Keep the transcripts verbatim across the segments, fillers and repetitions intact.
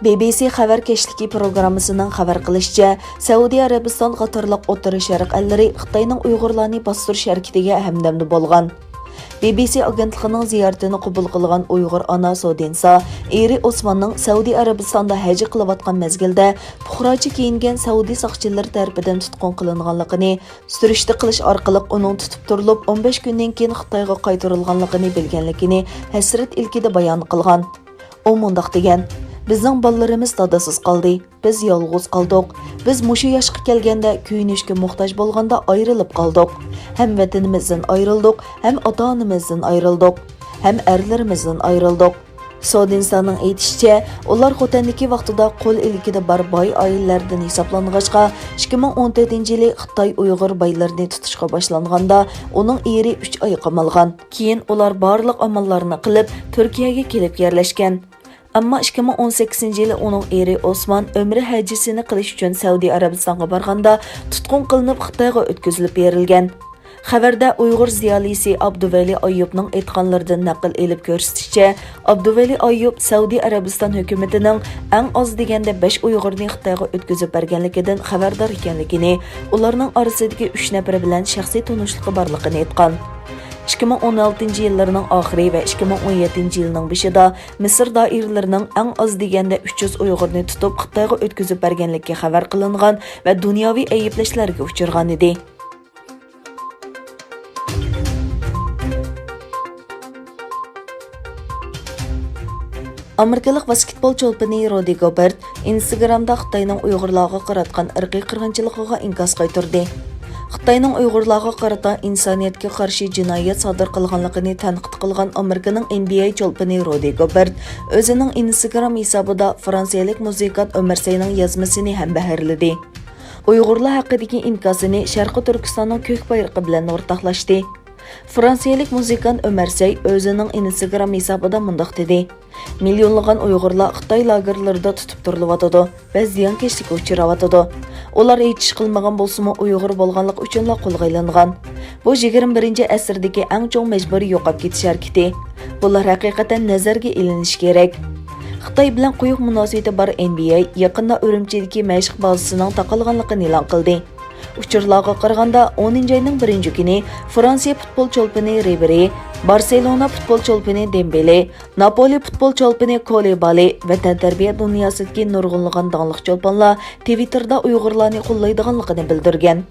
بى بى سى خەۋەر كەچلىكى پروگراممىسىنىڭ خەۋەر قىلىشىچە، سەئۇدى ئەرەبىستان قاتارلىق ئوتتۇرا شەرق ئەللىرى خىتاينىڭ ئۇيغۇرلارنى باستۇرۇش ھەرىكىتىگە ھەمدەمدە بولغان. بى بى سى ئاگېنتلىقىنىڭ زىيارىتىنى قوبۇل قىلغان ئۇيغۇر ئانا سودىنسا ئېرى ئوسماننىڭ سەئۇدى ئەرەبىستاندا ھەج قىلىۋاتقان مەزگىلدە پۇقراچە كىيىنگەن سەئۇدى ساقچىلىرى تەرىپىدىن تۇتقۇن قىلىنغانلىقىنى، سۈرۈشتە قىلىش ئارقىلىق ئۇنىڭ تۇتۇپ تۇرۇلۇپ، ئون بەش كۈندىن كېيىن خىتايغا قايتۇرۇلغانلىقىنى بىلگەنلىكىنى ھەسرەت ئىلكىدە بايان قىلغان. ئۇ مۇنداق دېگەن: «بىزنىڭ بالىلىرىمىز دادىسىز قالدى. بىز يالغۇز قالدۇق. بىز مۇشۇ ياشقا كەلگەندە كۆيۈنۈشكە موھتاج بولغاندا ئايرىلىپ قالدۇق. ھەم ۋەتىنىمىزدىن ئايرىلدۇق، ھەم ئاتا-ئانىمىزدىن ئايرىلدۇق، ھەم ئەرلىرىمىزدىن ئايرىلدۇق.» سودىنسانىڭ ئېيتىشىچە، ئۇلار خوتەندىكى ۋاقتىدا قول ئىلكىدە بار باي ئائىلىلەردىن ھېسابلانغاچقا، ئىككى مىڭ ئون تۆتىنچى يىلى خىتاي ئۇيغۇر بايلىرىنى تۇتۇشقا باشلانغاندا، ئۇنىڭ ئېرى ئۈچ ئاي قامالغان. كېيىن ئۇلار بارلىق ئاماللارنى قىلىپ، تۈركىيەگە كېلىپ يەرلەشكەن. ئەمما ئىككى مىڭ ئون سەككىزىنچى يىلى ئۇنىڭ ئېرى ئوسمان ئۆمرە ھەججىسىنى قىلىش ئۈچۈن سەئۇدى ئەرەبىستانغا بارغاندا، تۇتقۇن قىلىنىپ، خىتايغا ئۆتكۈزۈلۈپ بېرىلگەن. خەۋەردە ئۇيغۇر زىيالىيسى ئابدۇۋەلى ئايۇپنىڭ ئېيتقانلىرىدىن نەقىل ئېلىپ كۆرسىتىشىچە، ئابدۇۋەلى ئايۇپ سەئۇدى ئەرەبىستان ھۆكۈمىتىنىڭ ئەڭ ئاز دېگەندە بەش ئۇيغۇرنى خىتايغا ئۆتكۈزۈپ بەرگەنلىكىدىن خەۋەردار ئىكەنلىكىنى، ئۇلارنىڭ ئارىسىدىكى ئۈچ نەپىرى بىلەن شەخسىي تونۇشلۇقى بارلىقىنى ئېيتقان. ئىككى مىڭ ئون ئالتىنچى يىللىرىنىڭ ئاخىرى ۋە ئىككى مىڭ ئون يەتتىنچى يىلنىڭ بېشىدا مىسىر دائىرىلىرىنىڭ ئەڭ ئاز دېگەندە ئۈچ يۈز ئۇيغۇرنى تۇتۇپ، خىتايغا ئۆتكۈزۈپ بەرگەنلىكى خەۋەر قىلىنغان ۋە دۇنياۋى ئەيىبلەشلەرگە ئۇچرىغانىدى. ئامېرىكىلىق ۋاسكېتبول چولپىنى رودى گوبېرت ئىنستاگرامدا خىتاينىڭ ئۇيغۇرلارغا قاراتقان ئىرقىي قىرغىنچىلىقىغا ئىنكاس قايتۇردى. خىتاينىڭ ئۇيغۇرلارغا قارىتا ئىنسانىيەتكە قارشى جىنايەت سادىر قىلغانلىقىنى تەنقىد قىلغان ئامېرىكىنىڭ ئېن بى ئەي چولپىنى رودى گوبېرت ئۆزىنىڭ ئىنستاگرام ھېسابىدا فرانسىيەلىك مۇزىكانت ئۆمەرسەينىڭ يازمىسىنى ھەمبەھىرلىدى. ئۇيغۇرلار ھەققىدىكى ئىنكاسىنى شەرقىي تۈركىستاننىڭ كۆك بايرىقى بىلەن ئورتاقلاشتى. فرانسىيەلىك مۇزىكانت ئۆمەرسەي ئۆزىنىڭ ئىنستاگرام ھېسابىدا مۇنداق دېدى: «مىليونلىغان ئۇيغۇرلار خىتاي لاگېرلىرىدا تۇتۇپ تۇرۇلۇۋاتىدۇ ۋە زىيانكەشلىككە ئۇچراۋاتىدۇ. ئۇلار ھېچ ئىش قىلمىغان بولسىمۇ، ئۇيغۇر بولغانلىقى ئۈچۈنلا قولغا ئېلىنغان. بۇ يىگىرمە بىرىنچى ئەسىردىكى ئەڭ چوڭ مەجبۇرىي يوقاپ كېتىش ھەرىكىتى. بۇلار ھەقىقەتەن نەزەرگە ئېلىنىشى كېرەك.» خىتاي بىلەن قويۇق مۇناسىۋىتى بار ئېن بى ئەي يېقىندا ئۈرۈمچىدىكى مەشىق بازىسىنىڭ تاقالغانلىقىنى ئېلان قىلدى. ئۇچۇرلارغا قارىغاندا، ئونىنچى ئاينىڭ بىرىنچى كۈنى فرانسىيە پۇتبول چولپىنى رىبېرى بارسېلونا پۇتبول چولپىنى دېمبېلې، ناپولى پۇتبول چولپىنى كولىبالى، ۋەتەنتەربىيە دۇنياسىدىكى نۇرغۇنلىغان داڭلىق چولپانلار تىۋىتتېردا ئۇيغۇرلارنى قوللايدىغانلىقىنى بىلدۈرگەن.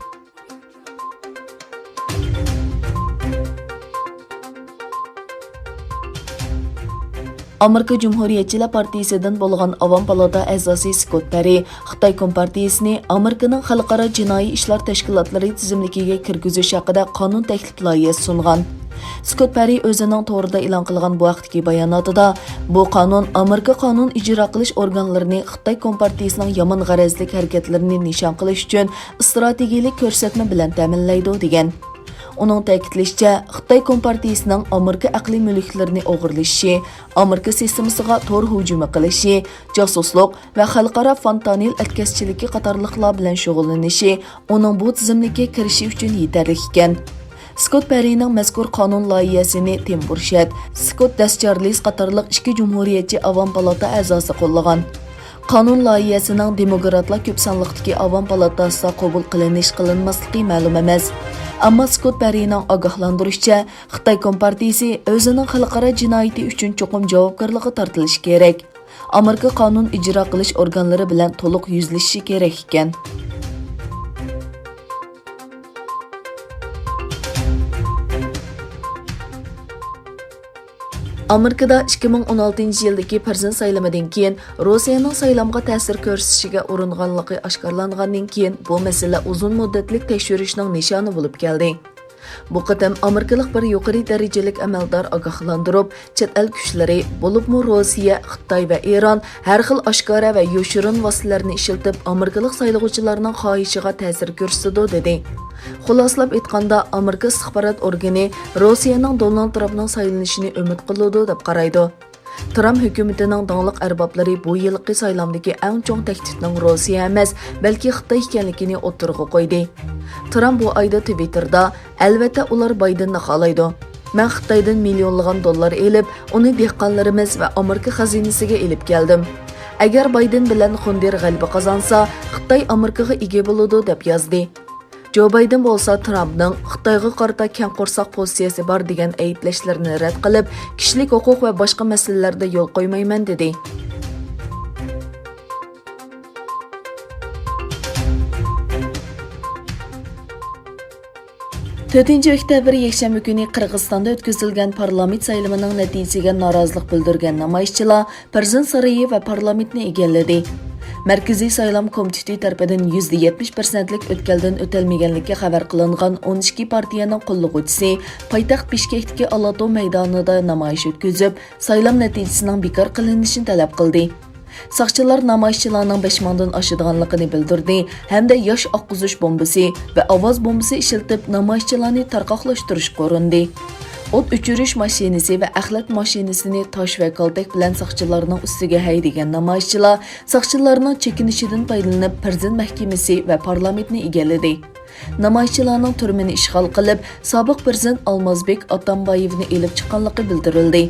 ئامېرىكا جۇمھۇرىيەتچىلەر پارتىيىسىدىن بولغان ئاۋام پالاتا ئەزاسى سكوت پەررى خىتاي كومپارتىيىسىنى ئامېرىكىنىڭ خەلقئارا جىنايى ئىشلار تەشكىلاتلىرى تىزىملىكىگە كىرگۈزۈش ھەققىدە قانۇن تەكلىپ لايىھەسى سۇنغان. سكوت پەررى ئۆزىنىڭ تورىدا ئېلان قىلغان بۇ ھەقتىكى باياناتىدا، بۇ قانۇن ئامېرىكا قانۇن ئىجرا قىلىش ئورگانلىرىنى خىتاي كومپارتىيىسىنىڭ يامان غەرەزلىك ھەرىكەتلىرىنى نىشان قىلىش ئۈچۈن ئىستراتېگىيەلىك كۆرسەتمە بىلەن تەمىنلەيدۇ، دېگەن. ئۇنىڭ تەكىتلىشىچە، خىتاي كومپارتىيىسىنىڭ ئامېرىكا ئەقلىي مۈلۈكلىرىنى ئوغرىلىشى، ئامېرىكا سىستېمىسىغا تور ھۇجۇمى قىلىشى، جاسۇسلۇق ۋە خەلقئارا فونتانېل ئەتكەسچىلىكى قاتارلىقلار بىلەن شۇغۇللىنىشى ئۇنىڭ بۇ تىزىملىككە كىرىشى ئۈچۈن يېتەرلىك ئىكەن. سكوت پەررىنىڭ مەزكۇر قانۇن لايىھەسىنى تىم بۇرشەت، سكوت دەسچارلىس قاتارلىق ئىككى جۇمھۇرىيەتچى ئاۋام پالاتا ئەزاسى قوللىغان. قانۇن لايىھەسىنىڭ دېموكراتلار كۆپ سانلىقتىكى ئاۋام پالاتاسىدا قوبۇل قىلىنىش-قىلىنماسلىقى مەلۇم ئەمەس. ئەمما سكوت پەررىنىڭ ئاگاھلاندۇرۇشىچە، خىتاي كومپارتىيىسى ئۆزىنىڭ خەلقئارا جىنايىتى ئۈچۈن چوقۇم جاۋابكارلىققا تارتىلىشى كېرەك. ئامېرىكا قانۇن ئىجرا قىلىش ئورگانلىرى بىلەن تولۇق يۈزلىشىشى كېرەك ئىكەن. ئامېرىكىدا ئىككى مىڭ ئون ئالتىنچى يىلدىكى پىرېزىدېنت سايلىمىدىن كېيىن روسىيەنىڭ سايلامغا تەسىر كۆرسىتىشىگە ئۇرۇنغانلىقى ئاشكارىلانغاندىن كېيىن، بۇ مەسىلە ئۇزۇن مۇددەتلىك تەكشۈرۈشنىڭ نىشانى بولۇپ كەلدى. بۇ قېتىم ئامېرىكىلىق بىر يۇقىرى دەرىجىلىك ئەمەلدار ئاگاھلاندۇرۇپ، چەت ئەل كۈچلىرى، بولۇپمۇ روسىيە، خىتاي ۋە ئىران ھەر خىل ئاشكارا ۋە يوشۇرۇن ۋاسىتىلەرنى ئىشلىتىپ، ئامېرىكىلىق سايلىغۇچىلارنىڭ خاھىشىغا تەسىر كۆرسىتىدۇ، دېدى. خۇلاسىلاپ ئېيتقاندا، ئامېرىكا ئىستىخبارات ئورگىنى روسىيەنىڭ دونالد ترامپنىڭ سايلىنىشىنى ئۈمىد قىلىدۇ، دەپ قارايدۇ. ترامپ ھۆكۈمىتىنىڭ داڭلىق ئەربابلىرى بۇ يىلقى سايلامدىكى ئەڭ چوڭ تەھدىتنىڭ روسىيە ئەمەس، بەلكى خىتاي ئىكەنلىكىنى ئوتتۇرىغا قويدى. ترامپ بۇ ئايدا تىۋىتتېردا، «ئەلۋەتتە، ئۇلار بايدېننى خالايدۇ. مەن خىتايدىن مىليونلىغان دوللار ئېلىپ، ئۇنى دېھقانلىرىمىز ۋە ئامېرىكا خەزىنىسىگە ئېلىپ كەلدىم. ئەگەر بايدېن بىلەن خۇندېر غەلىبە قازانسا، خىتاي ئامېرىكىغا ئىگە بولىدۇ، دەپ يازدى. جو بايدېن بولسا ترامپنىڭ خىتايغا قارىتا كەڭ قورساق پوزىتسىيەسى بار دېگەن ئەيىبلەشلىرىنى رەت قىلىپ، كىشىلىك ھوقۇق ۋە باشقا مەسىلىلەردە يول قويمايمەن، دېدى. تۆتىنچى ئۆكتەبىر يەكشەنبە كۈنى قىرغىزىستاندا ئۆتكۈزۈلگەن پارلامېنت سايلىمىنىڭ نەتىجىسىگە نارازىلىق بىلدۈرگەن نامايىشچىلار پىرېزىدېنت سارىيى ۋە پارلامېنتنى ئىگىلىدى. مەركىزىي سايلام كومىتېتى تەرىپىدىن يۈزدە يەتمىش پىرسەنتلىك ئۆتكەلدىن ئۆتەلمىگەنلىكى خەۋەر قىلىنغان ئون ئىككى پارتىيەنىڭ قوللىغۇچىسى پايتەخت بىشكەكتىكى ئالاتو مەيدانىدا نامايىش ئۆتكۈزۈپ، سايلام نەتىجىسىنىڭ بىكار قىلىنىشىنى تەلەپ قىلدى. ساقچىلار نامايىشچىلارنىڭ بەش مىڭدىن ئاشىدىغانلىقىنى بىلدۈردى ھەمدە ياش ئاققۇزۇش بومبىسى ۋە ئاۋاز بومبىسى ئىشلىتىپ، نامايىشچىلارنى تارقاقلاشتۇرۇشقا ئۇرۇندى. ئوت ئۆچۈرۈش ماشىنىسى ۋە ئەخلەت ماشىنىسىنى تاش ۋە كالتەك بىلەن ساقچىلارنىڭ ئۈستىگە ھەيدىگەن نامايىشچىلار ساقچىلارنىڭ چېكىنىشىدىن پايدىلىنىپ، پىرېزىدېنت مەھكىمىسى ۋە پارلامېنتنى ئىگىلىدى. نامايىشچىلارنىڭ تۈرمىنى ئىشغال قىلىپ، سابىق پىرېزىدېنت ئالمازبېك ئاتامبايېۋنى ئېلىپ چىققانلىقى بىلدۈرۈلدى.